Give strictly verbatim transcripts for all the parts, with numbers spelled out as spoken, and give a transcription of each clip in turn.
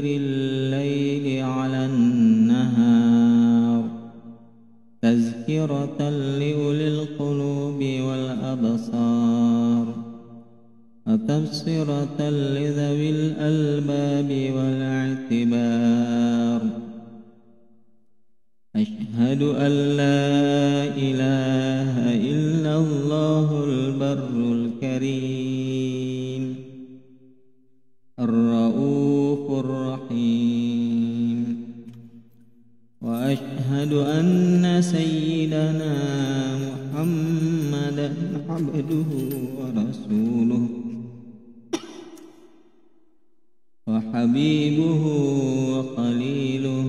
الليل على النهار تذكرة لأولي القلوب والأبصار وتبصرة لذوي الألباب والاعتبار. أشهد أن لا إله إلا الله البر الكريم الرؤوف الرحيم. وأشهد أن سيدنا محمدا عبده ورسوله وحبيبه وخليله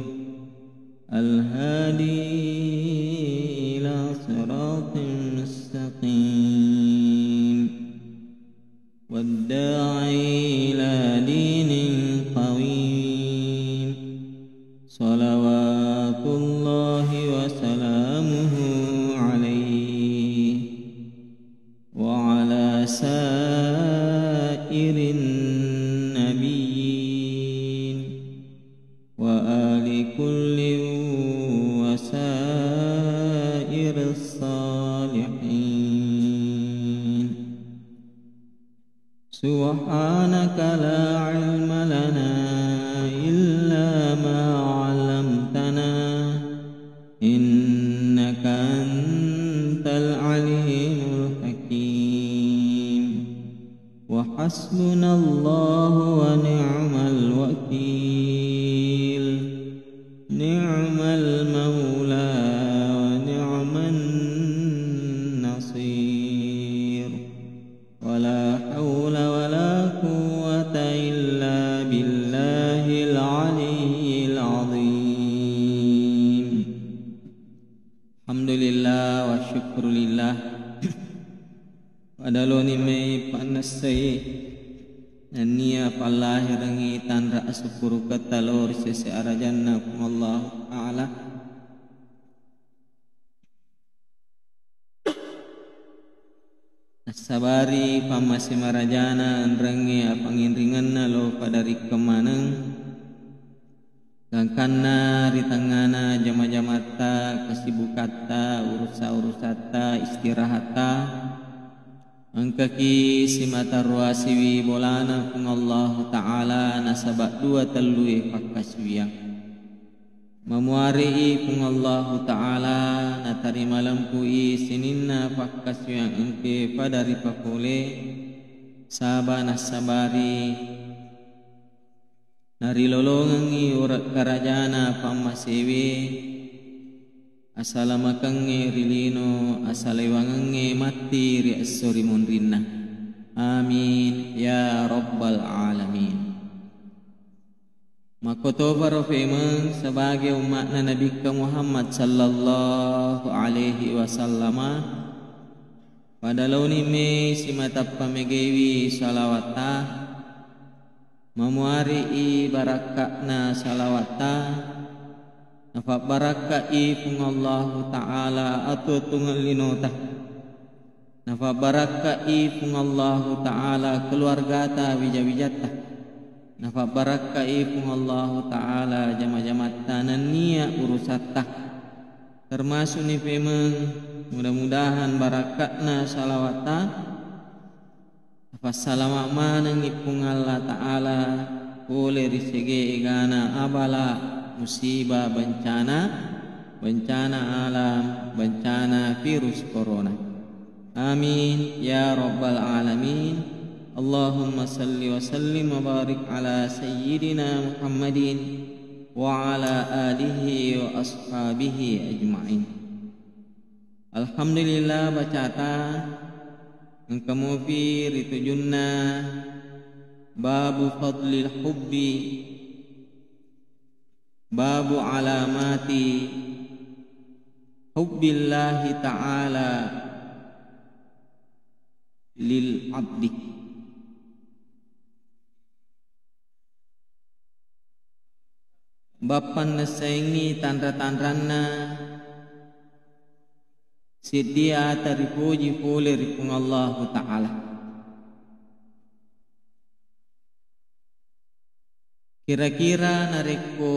الهادي إلى صراط مستقيم والداعي إلى دين قويم صلوات الله وسلامه عليه وعلى سائر النبيين وآل كل وسائر الصالحين. سبحانك لا علم لنا إلا ما علمتنا إنك أنت العليم الحكيم. وحسبنا الله ونعم الوكيل. نعم المولى ونعم النصير. ولا حول ولا قوة إلا بالله العلي العظيم. Alhamdulillah wa syukrulillah. Padaloni mai pannessai nennia pallahirengngi tanra asukkuruketta lao ri sese arajanna Puang Allahu Ta'ala. Nassabari pammase marajana enrengnge apanginringenna lo padarikkeng maneng, gangkanna ri tengngana jama-jamatta, kesibukatta, urusa-urusatta, istirahatta, engkaki simata ruasiwi bolana Puang Allahu Ta'ala nasaba dua tellue pakkasiwiang. Mamuare'i Puang Allahu Ta'ala natarima lempu'i sininna pakkasiwiang engke pada ripapole, saba nassabari narilolongengngi ure-, karajana pammasewe, asalamakengnge ri lino, asalaiwangengnge matti ri esso ri munrinna. Amin ya rabbal alamin. Makkotoparo femeng sebagai umma'na Nabikka Muhammad sallallahu alaihi wasallama, pada laoni me simatappa megaiwi salawatta, mamuari'i barakka'na salawatta, nafabbarakka'i Puang Allahu Ta'ala atuo-tuongeng linota. Nafabbarakka'i Puang Allahu Ta'ala keluargata wija-wijatta. Nafabbarakka'i Puang Allahu Ta'ala jama-jamatta nennia urusatta. Termasukni femeng, mudah-mudahan barakka'na salawatta, nafassalama manengngi Puang Allah Ta'ala pole ri sege egana abala, musibah, bencana, bencana alam, bencana virus corona. Amin ya rabbal alamin. Allahumma salli wa sallim wa barik ala sayyidina Muhammadin wa ala alihi wa ashabihi ajma'in. Alhamdulillah, bacata engka mupi ri tujunna babu fadlil hubbi, babu alamati hubbillahi ta'ala lil abdi. Bab pannessaengngi tanra-tanranna seddi ata ripoji pole ri Puang Allahu Ta'ala. Kira-kira narekko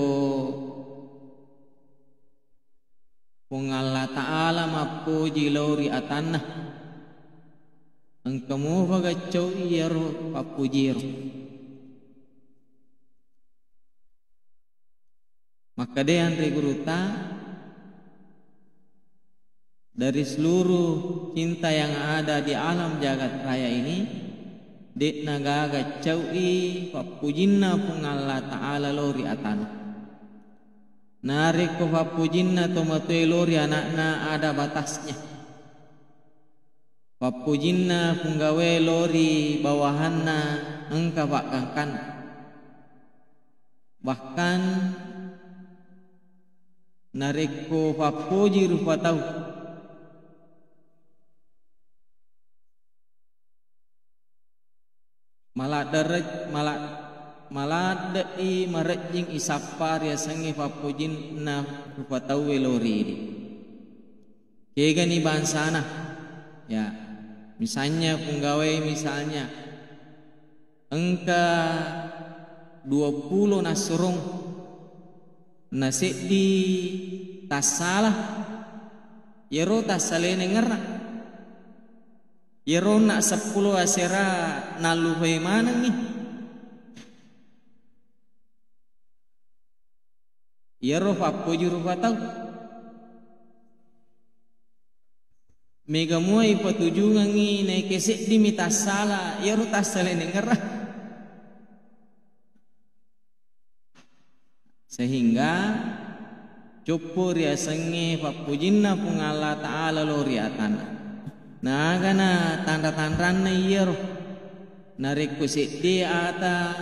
Puang Allah Ta'ala mappoji lao ri atanna, engka mupa gaccau iyaro pappojiero? Makkedai anre gurutta, dari seluruh cinta yang ada di alam jagat raya ini, de'na gaga cau'i pappujinna Puang Allah Ta'ala lao ri atana. Narekko pappujinna tomatoae lao ri ana'na, ada batasnya. Pappujinna punggawae lao ri bawahanna engka paggangkanna. Bahkan narekko pappoji rupa tau, maladde-, mala-, maladde'i marejjing isappa riasengnge pappojinna rupa tauwe lao ri idi. Kegani bangsana, ya, misalnya punggawae, misalnya engka dua pulo nassurung, na seddi tassala, iyaro tassalene ngerra. Iyaro na seppulo asera nallupai manengngi. Iyaro pappoji rupa tau. Mega mua ipatujungengngi naeke seddimi tassala, iyaro tassalene ngerra. Sehingga coppo riasengnge pappojinna Puang Allah Ta'ala lao ri atanna. Naagana tanra-tanranna iyaro? Narekko seddi ata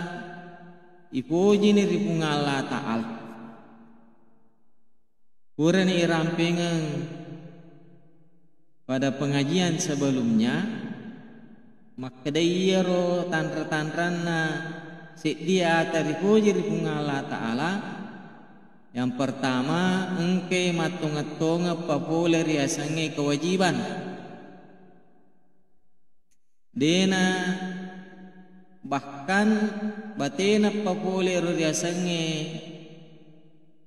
ipojini ri Puang Allah Ta'ala. Purani irampengeng pada pengajian sebelumnya, makkedai iyaro tanra-tanranna seddi ata ripoji ri Puang Allah Ta'ala. Yang pertama, engkai mattongeng-tongeng papole riasengnge kewajiban. Dena, bahkan batena papole ro riasengnge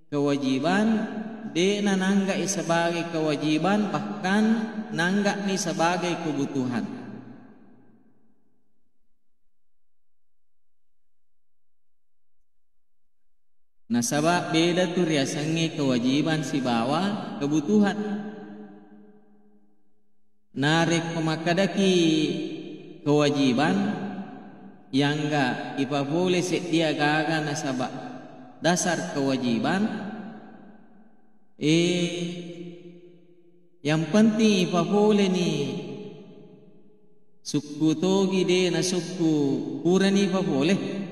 kewajiban, dena nangga'i sebagai kewajiban, bahkan nangga'ni sebagai kebutuhan. Nasaba beda tu riasengnge kewajiban sibawa kebutuhan. Narekko makkedaki kewajiban, yangga ipapole seddi aga-aga nasaba dasar kewajiban, eh, yang penting ipapoleni sukku togi de nasukku, purani ipapole.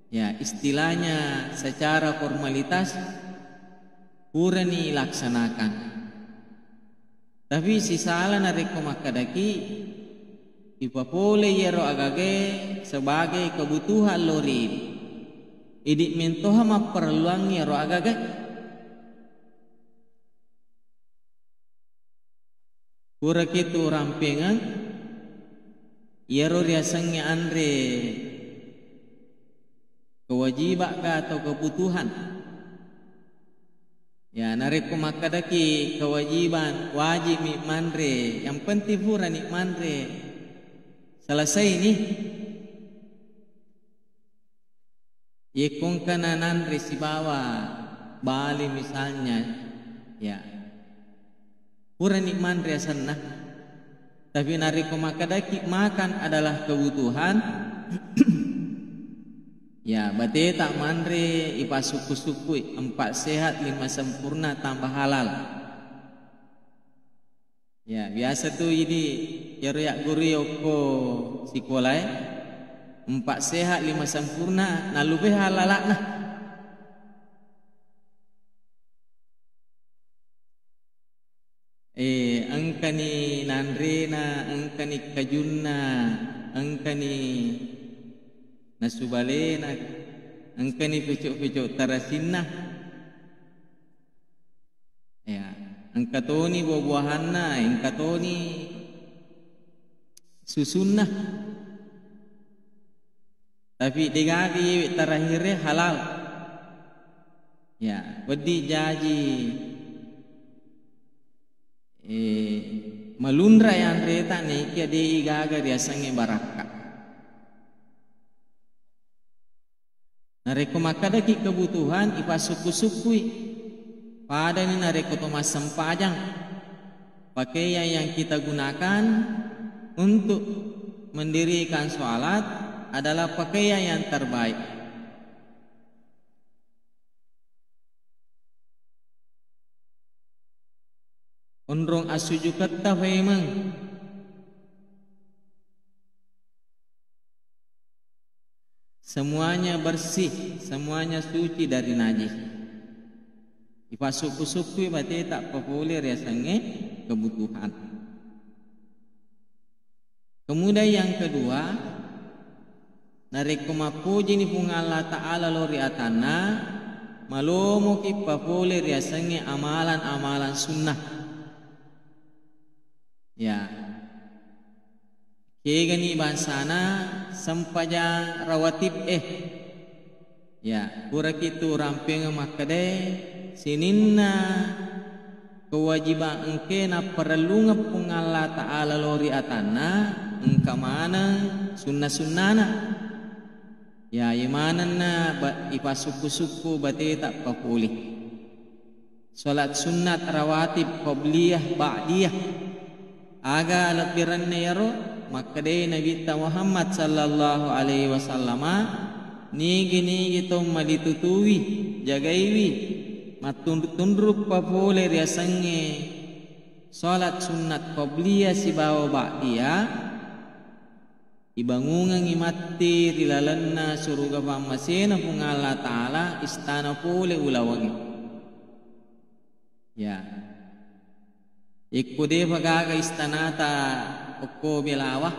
Ya, istilahnya secara formalitas purani laksanakan. Tapi sisala narekko makkedaki ipapole iyaro agagae sebagai kebutuhan lo ri idi. Idi mentoha mapparelluang iyaro agagae. Puraki tu rampengeng, iyaro riasengnge anre kewajibakka atau kebutuhan. Ya, narekko makkedaki kewajiban, wajibmi manre, yang penting purani manre, selesai ni. Yekko engkana nanre sibawa bali misalnya, ya, purani manre asenna. Tapi narekko makkedaki makan adalah kebutuhan, ya, bateta manre ipasukku-sukkui, empat sehat, lima sempurna, tambah halal. Ya, biasa tu idi iyaro yagguru okko sikolae, empat sehat, lima sempurna, nallupai halala'na. Eh, engkani nanrena, engkani kajunna, engkani nasu balena, engkani pecok-pecok tarasinna. Ya, engka toni buah-buahanna, engka toni susunna. Tapi degaga yewe terakhirnya halal. Ya, wedding jaji, eh, malunra yanreta naikia de igaga riasengnge barakka. Narekko makkedaki kebutuhan, ipassukku-sukkui. Padani narekko to massempajang, pakaian yang kita gunakan untuk mendirikan sholat adalah pakaian yang terbaik. Onrong assujuketta paimeng. Semuanya bersih, semuanya suci dari najis. Ipassukku-sukkui bateta papole riasengnge kebutuhan. Kemudian yang kedua, narekko mappojini Puang Allah Ta'ala lao ri atanna, malomoki papole riasengnge amalan-amalan sunnah. Ya. Kegani bangsana sempajang rawatib e. Ya, puraki tu rampengeng makkedae sininna kewajiban engke napparellungeng Puang Allah Ta'ala lao ri atanna, engka maneng sunna-sunnana. Ya, imanenna ba-, ipassukku-sukku bateta papole. Salat sunnat rawatib qabliyah ba'diyah. Aga lebbirenna iyaro? Makkedai Nabitta Muhammad sallallahu alaihi wasallama, nigi-nigi to malitutui, jagaiwi, mattunru-tunru papole riasengnge salat sunnat qabliyah sibawa ba'diyah, ibangungengngi matti ri lalenna suruga pammasena Puang Allah Ta'ala, istana pole ulawangnge. Ya. Ikko defa gaga istanata okko Belawa,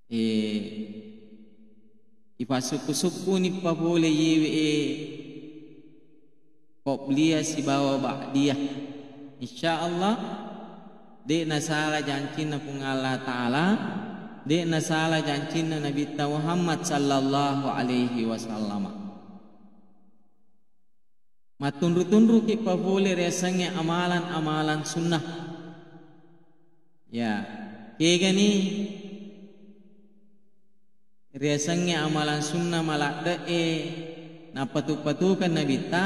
eh, ipassukku-sukkuni papole yewe e qobliyah sibawa ba'diyah. Insya Allah, de' nasala jancinna Puang Allah Ta'ala, de' nasala jancinna Nabitta Muhammad sallallahu alaihi wasallam. Mattunru-tunruki papole riasengnge amalan-amalan sunnah. Ya, kegani riasengnge amalan sunnah maladde'e nappatu-patukeng Nabitta,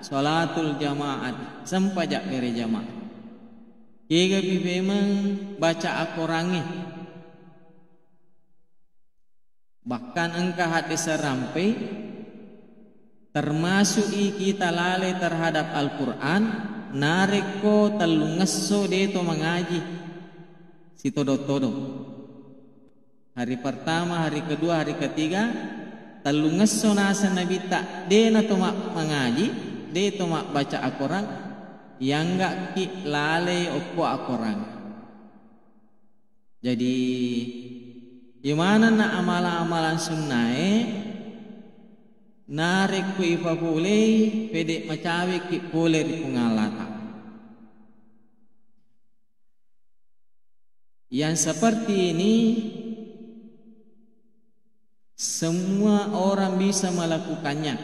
salatul jama'at, sempaja' bere jamaah. Kegapi memeng baca akorangnge. Bahkan engka hadde' serampei, termasuk i kita lalai terhadap Al-Quran, narekko tellungesso de' to mangaji sitodong-todong. Hari pertama, hari kedua, hari ketiga, tellungesso naseng Nabitta, de' na to ma-, mangaji, de' to mabbaca akorang, yangga'ki lalai okko akorang. Jadi, imanenna amalan-amalan sunnae, narekko ipapolei, pede' macaweki pole ri Puang Allah Ta'ala. Yang seperti ini, semua orang bisa melakukannya.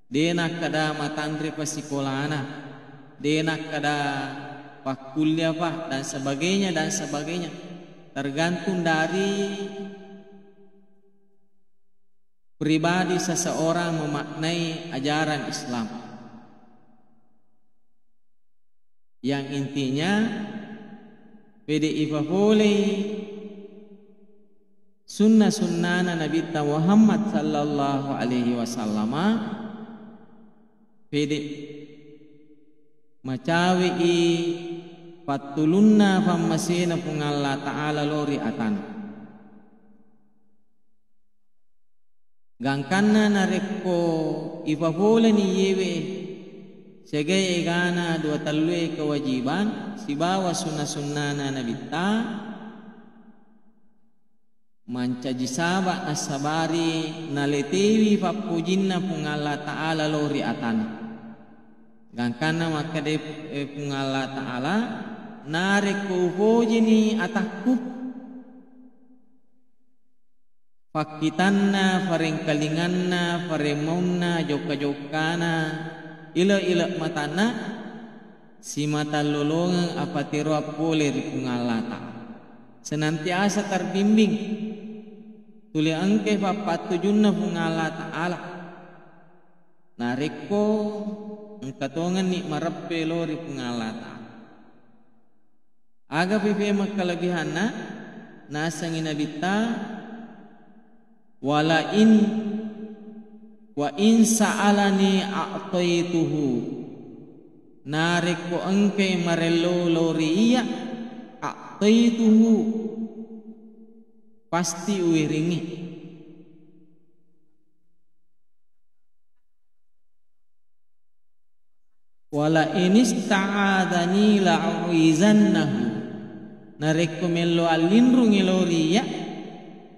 De' nakkeda matanre pasikolana, de' nakkeda pakkuliah pa, dan sebagainya, dan sebagainya. Tergantung dari pribadi seseorang memaknai ajaran Islam. Yang intinya, pede' ipapolei sunna-sunnana Nabitta Muhammad sallallahu alaihi wasallama, pede' macawe'i pattulunna pammasena Puang Allah Ta'ala lao ri atana. Gangkanna narekko ipapoleni yewe siaga egana dua tellue kewajiban sibawa sunna-sunnana Nabitta, mancaji saba' nassabari naletewi pappojinna Puang Allah Ta'ala lao ri atana. Gangkanna makkeda, eh, Puang Allah Ta'ala, narekko upojini atakku, pakkitanna, farengkalinganna, faremmaunna, jokka-jokkana, ile-ile matanna, simata lolongeng apatiroang pole ri Puang Allah Ta'ala. Senantiasa terbimbing tuli engkai pappattujunna Puang Allah Ta'ala. Narekko engka tongenni mareppe lao ri Puang Allah Ta'ala. Aga pipemeng kalebihanna? Nasengngi Nabitta, "Wala in, wa in sa'alani a'taituhu." Narekko engkai marello lao ri iyya, a'taituhu, pasti uwéréngngi. "Wala inista'adzani la'u'izannahu." Narekko mello allinrungngi lao ri iyya,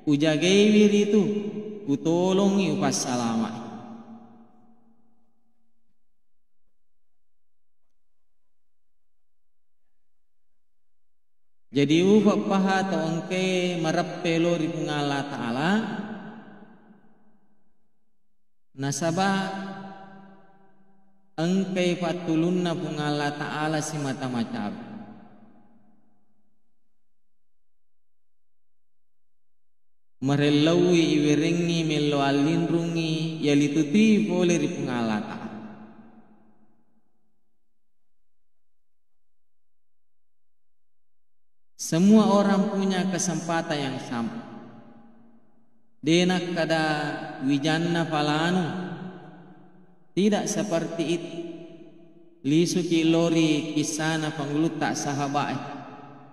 ujagaiwi ritu, utolongngi, upassalama'i. Jadi, ufeppaha tau engkae mareppe lao ri Puang Allah Ta'ala, nasaba engkai pattulunna Puang Allah Ta'ala simata macawe. Marellauwi iwerengngi, mello allinrungngi, yalitutui pole ri Puang Allah Ta'ala. Semua orang punya kesempatan yang sama. De nakkada wijanna falanu, tidak seperti itu. Lisuki lao ri kissana pangulutta sahabae,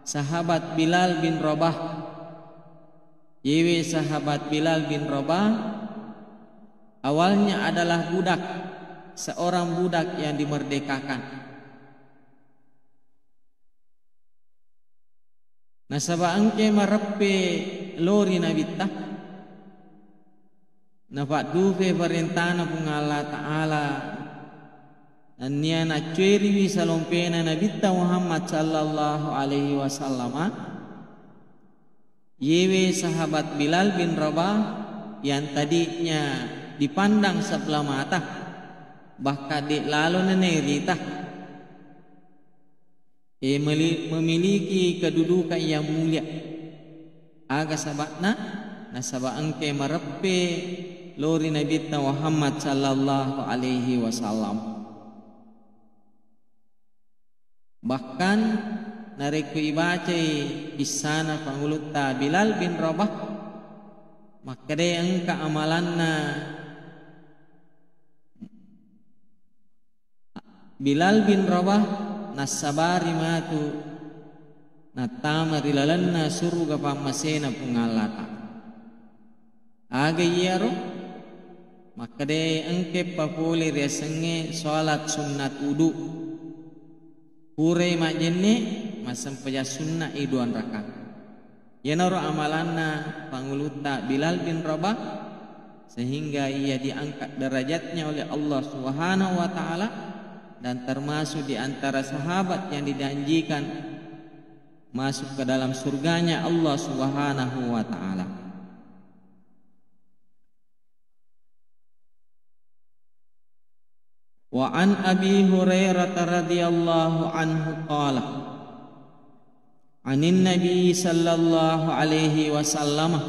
sahabat Bilal bin Rabah. Yewe sahabat Bilal bin Rabah, awalnya adalah budak, seorang budak yang dimerdekakan. Nasaba engke mareppe lao ri Nabitta, napaddufe parentana Puang Allah Ta'ala, nennia naccueriwi salompena Nabitta Muhammad sallallahu alaihi wasallama. Yewe sahabat Bilal bin Rabah yang tadinya dipandang sebelah mata, bahkan de lalo nanerita, e, meli-, memiliki kedudukan yang mulia. Aga saba'na? Nasaba engke mareppe lao ri Nabitta Muhammad sallallahu alaihi wasallam. Bahkan narekko ibacai kissana pangulutta Bilal bin Rabah, makkedai engka amalanna Bilal bin Rabah nassabari matu nattama ri lalenna suruga pammasena Puang Allah Ta'ala. Aga iyaro? Makkedai engke papole riasengnge salat sunnat wudu. Purai majjenne, massempajang sunna'i duang rakaat. Iyanaro amalanna pangulutta Bilal bin Rabah, sehingga ia diangkat derajatnya oleh Allah Subhanahu wa Ta'ala dan termasuk di antara sahabat yang dijanjikan masuk ke dalam surganya Allah Subhanahu wa Ta'ala. Wa an Abi Hurairah radhiyallahu anhu qala, anin Nabi sallallahu alaihi wasallam,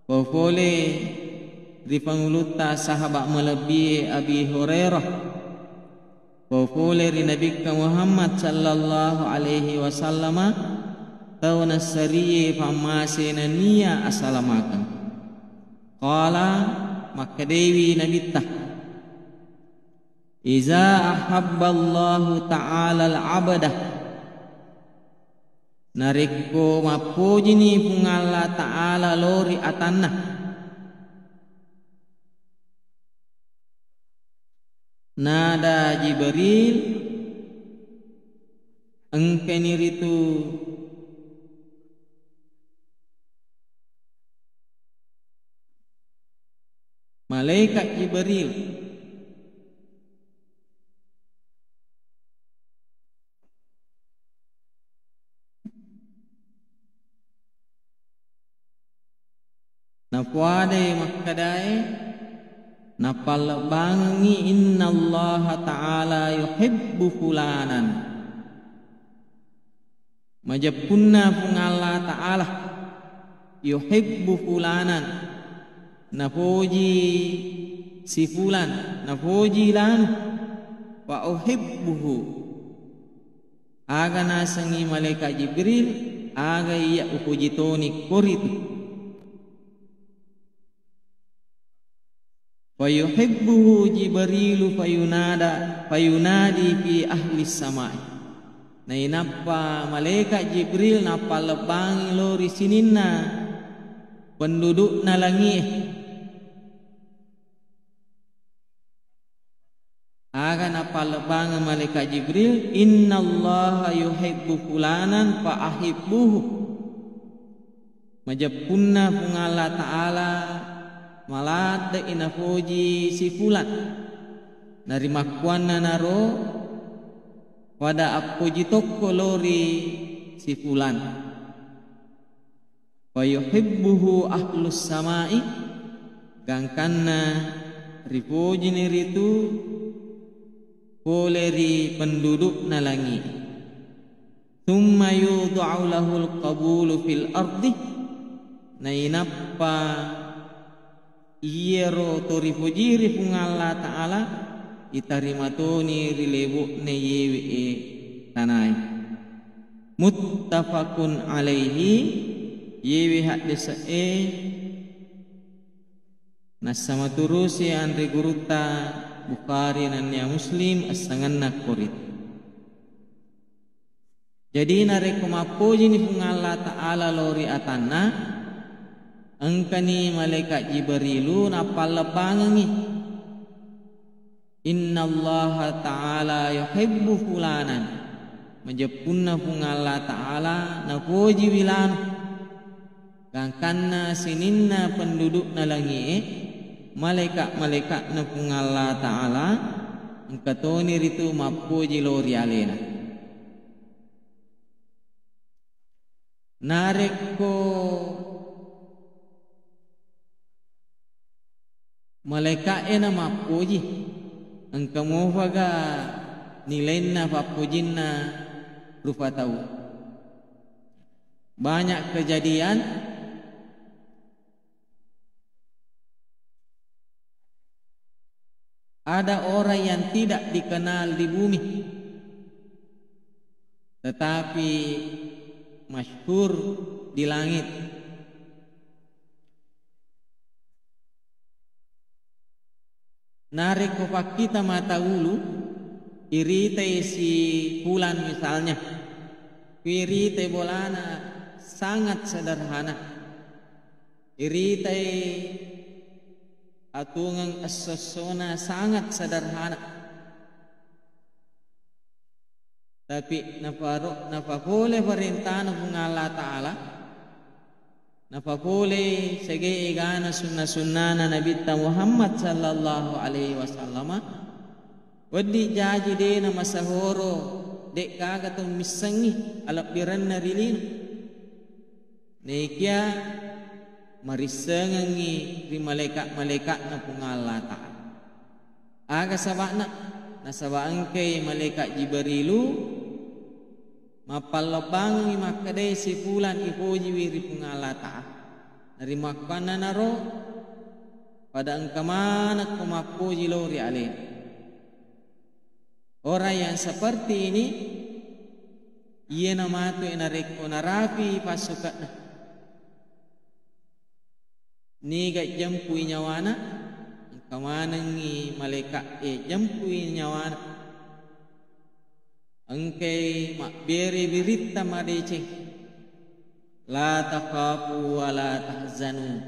pole ri pangulutta sahabat malebbie Abi Hurairah, pole ri Nabikka Muhammad sallallahu alaihi wasallama, tau nassarie pammase nennia asalamakeng. Qala, makkedaiwi Nabitta, "Iza ahabballahu ta'ala al-abda," narekko mappojini Puang Allah Ta'ala lao ri atanna, nada Jibril, engkani ritu malaikat Jibril. Napoadai makkedae, napallebbangengngi, "Innallaha ta'ala yuhibbu fulanan." Majeppunna Puang Allah Ta'ala, "Yuhibbu fulanan," nafoji si fulan, nafoji lanu, "fa uhibbuhu." Aga nasengngi malaikat Jibril, aga iya upoji toni koritu. "Fayuhibbuhu Jibrilu fayunada, fayunadi fi ahli samai." Nainappa malaikat Jibril nappallebbangi lao ri sininna pendudukna langie. Aga napallebbangeng malaikat Jibril, "Innallaha yuhibbu fulanan fa ahibbuhu." Majeppunna Puang Allah Ta'ala maladde'i nafoji si fulan. Narimakkuannanaro pada appoji tokko lao ri si fulan. "Fayuhibbuhu ahlus samai," gangkanna rifojini ritu pole ri pendudukna langi. "Tsumma yudha'u lahul qabulu fil ardi," nainappa iyaro to rifoji ri Puang Allah Ta'ala itarima toni ri lebo'na iyewe e tanae. Muttafaqun alaihi, iyewe haddese'e nassama turusi anre gurutta Bukhari nennia Muslim, essangenna koritu. Jadi, narekko mappojini Puang Allah Ta'ala lao ri atanna, engkani malaikat Jibrilu nappallebbangengngi, "Innallaha ta'ala yuhibbu fulanan." Majeppunna Puang Allah Ta'ala napojiwi lanu. Gangkanna sininna pendudukna langi'e, malaika-malaika'na Puang Allah Ta'ala engka toni ritu mappoji lao ri alena. Narekko malaika'e na mappoji, engka mofaga nilainna fappojinna rupa tau? Banyak kejadian, ada orang yang tidak dikenal di bumi, tetapi masyhur di langit. Narekko pakkita mata ulu, iritai si fulan misalnya, kuiritai bolana sangat sederhana, iritai atuongeng esso-essona sangat sederhana. Tapi nafaro-, nafapole parentana Puang Allah Ta'ala, nafapole sege egana sunna-sunnana Nabitta Muhammad sallallahu alaihi wasallama, wedding jaji de namasahoro, de'gaga to missengngi alebbirenna ri lino. Naikia marissengengngi ri malaika-malaika'na Puang Allah Ta'ala. Aga saba'na? Nasaba engkai malaikat Jibrilu mappallebbangengngi makkedae si fulan ipojiwi ri Puang Allah Ta'ala. Narimakkuannanaro pada engka manekko mappoji lao ri alena. Orang yang seperti ini, iyena matu e narekko narapi passuke'na. Niga jempui nyawana, engka manengngi malaika'e jempui nyawana. Engkai mabbere biritta madeceng. La takhafu wa la tahzanu.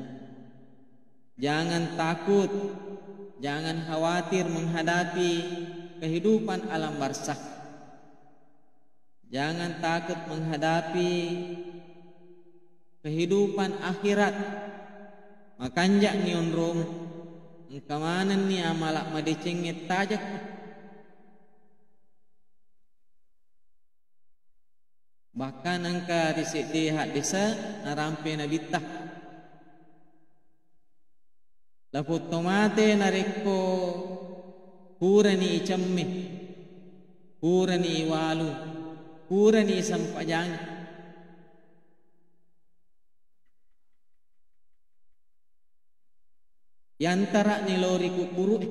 Jangan takut, jangan khawatir menghadapi kehidupan alam barzakh. Jangan takut menghadapi kehidupan akhirat. Makanja'ni onromu. Engka manenni amala madecengnge tajakku. Bahkan engka ri seddi haddese narampe Nabitta. Lapong tomate narekko purani icemme, purani iwalu, purani isempajangi. Yantara'ni lao ri kubburu'e.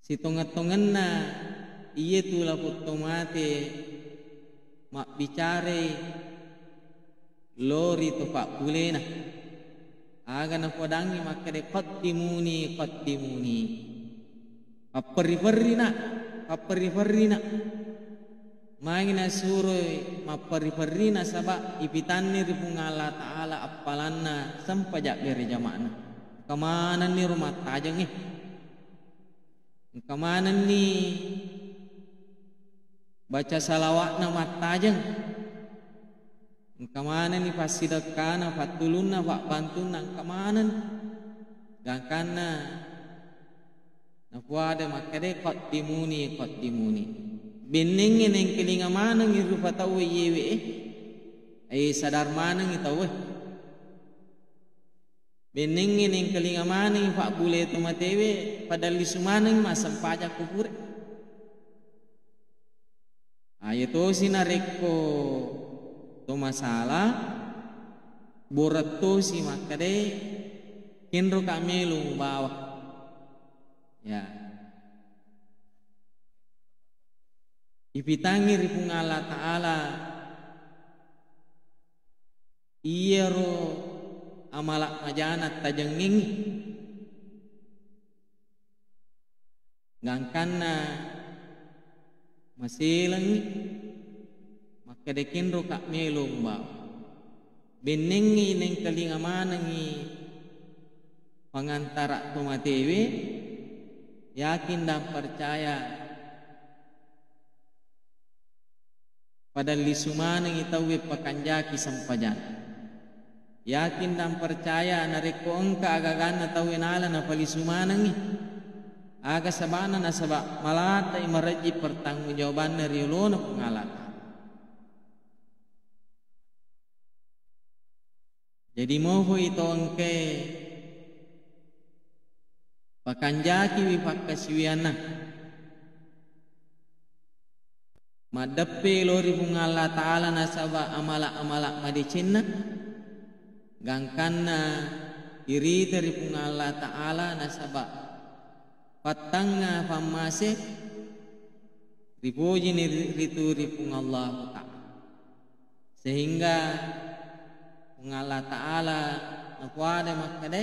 Sitongeng-tongenna iyetu lapong tomate mabbicarai lao ri to pabbulena. Aga napodangngi makkeda, "Qaddimuni, qaddimuni." Papperri-perrina, papperri-perrina. Magi nasuroi mapperri-perri nasaba ipitanni ri Puang Allah Ta'ala appalanna sempajang bere jama'na. Engka manenni ro mattajengnge. Engka manenni baca salawatna mattajeng. Engka manenni passidekkana, pattulunna, pabbantunna, engka maneng. Gangkanna napuada makkeda, "Qaddimuni, qaddimuni." Bennengnge nengkalinga manengngi rupa tauwe iyewe e. Ai sadar manengngi tauwe. Bennengnge nengkalinga manengngi pabbule tomatewe, padallisu manengngi massempajang kubure. Aye tosi narekko to masala, boreng tosi makkedae, kenroka melo mubawa. Ya. Ipitangngi ri Puang Allah Ta'ala iyaro amala majana tajengngengngi. Gangkanna maselengngi, makkeda kenroka melo mubawa. Bennengngi nengkalinga manengngi pangantara tomatewe, yakin dan percaya padallisu manengngi tauwe pakanjaki sempajang. Yakin dan percaya narekko engka agaganna tauwe nala napalisu manengngi. Aga sabana? Nasaba malatai marejji pertanggungjawabanna ri olona Puang Allah Ta'ala. Jadi mofoi to engkae pakanjakiwi pakkasiwianna. Maddeppe lao ri Puang Allah Ta'ala nasaba amala-amala madecenna, gangkanna irita ri Puang Allah Ta'ala nasaba pattangnga pammase ripojini ri-, ritu ri Puang Allah Ta'ala. Sehingga Puang Allah Ta'ala napuada makkeda,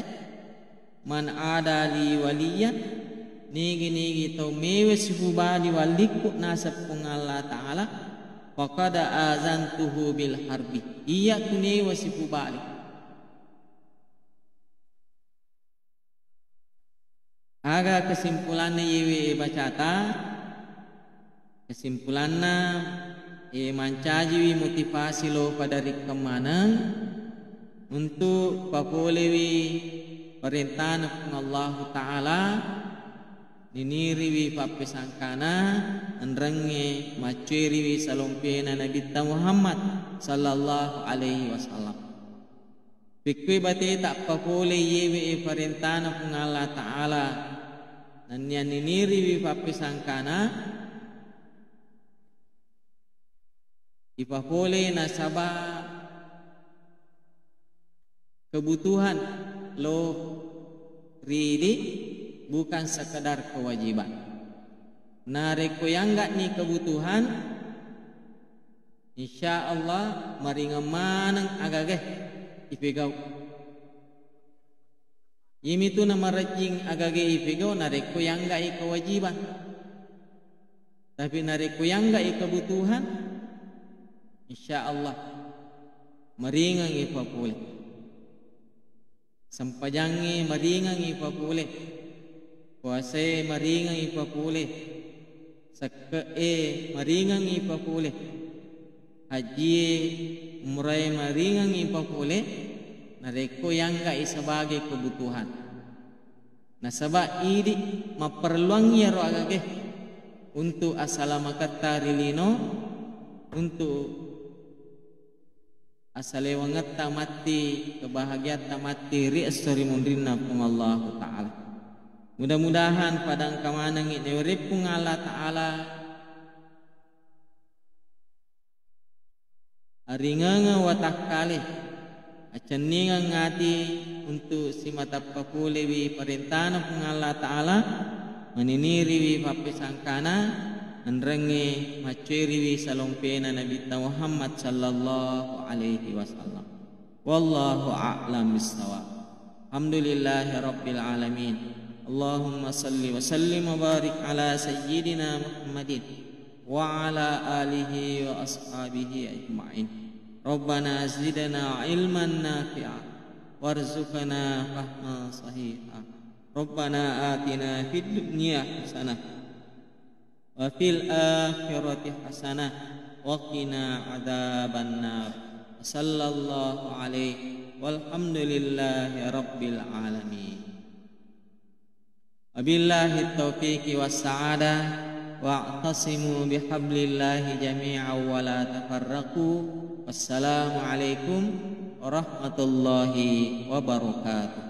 "Man ada li waliya," nigi-nigi tau mewe sipubali wallikku naseng Puang Allah Ta'ala, "faqad azantuhu bil harbi," iya tu newe sipubali. Aga kesimpulanna iyewe bacata? Kesimpulanna, e, mancajiwi motivasi lo pada rikkeng maneng untuk papolewi parentana Puang Allahu Ta'ala, niniriwi pappesangkana, enrengnge maccueriwi salompena Nabitta Muhammad sallallahu alaihi wasallam. Pekkoi bateta appapole iyewe e parentana Puang Allah Ta'ala, nennia niniriwi pappesangkana, ipapole nasaba kebutuhan lo ri idi, bukan sekedar kewajiban. Narekko yangga'ni kebutuhan, insya Allah maringeng maneng agage ipegau. Iyemitu namarejjing agage ipegau narekko yangga'i kewajiban. Tapi narekko yangga'i kebutuhan, insya Allah maringeng ipapole. Sempajangnge maringeng ipapole. Puasae maringeng ipapole. Sekke'e maringeng ipapole. Hajjie, umrae maringeng ipapole narekko yangga'i sebagai kebutuhan. Nasaba idi mapparelluang iyaro agage untuk asalamaketta ri lino, untuk asalewangetta matti, kebahagiatta matti ri esso ri munrinna Puang Allahu Ta'ala. Mudah-mudahan pada engka manengngi nawereppung Allah Ta'ala aringengeng watakkale, acenningeng ati untuk simatappa polewi parentana Puang Allah Ta'ala, maniniriwi pappesangkana, enrengnge macceriwi salompena Nabitta Muhammad sallallahu alaihi wasallam. Wallahu a'lam bissawab. Alhamdulillahi rabbil alamin. Allahumma salli wa sallim wa barik ala sayyidina Muhammadin wa ala alihi wa ashabihi ajma'in. Rabbana zidna ilman nafi'a warzuqna fahman sahiha. Rabbana atina fid dunya hasanah wa fil akhirati hasanah wa qina adzabannar. Sallallahu alaihi walhamdulillahi rabbil alamin. Wabillahi taufiqi wassa'adah, wa'tasimu bihablillahi jami'an wa la tafarraqu. Wassalamualaikum warahmatullahi wabarakatuh.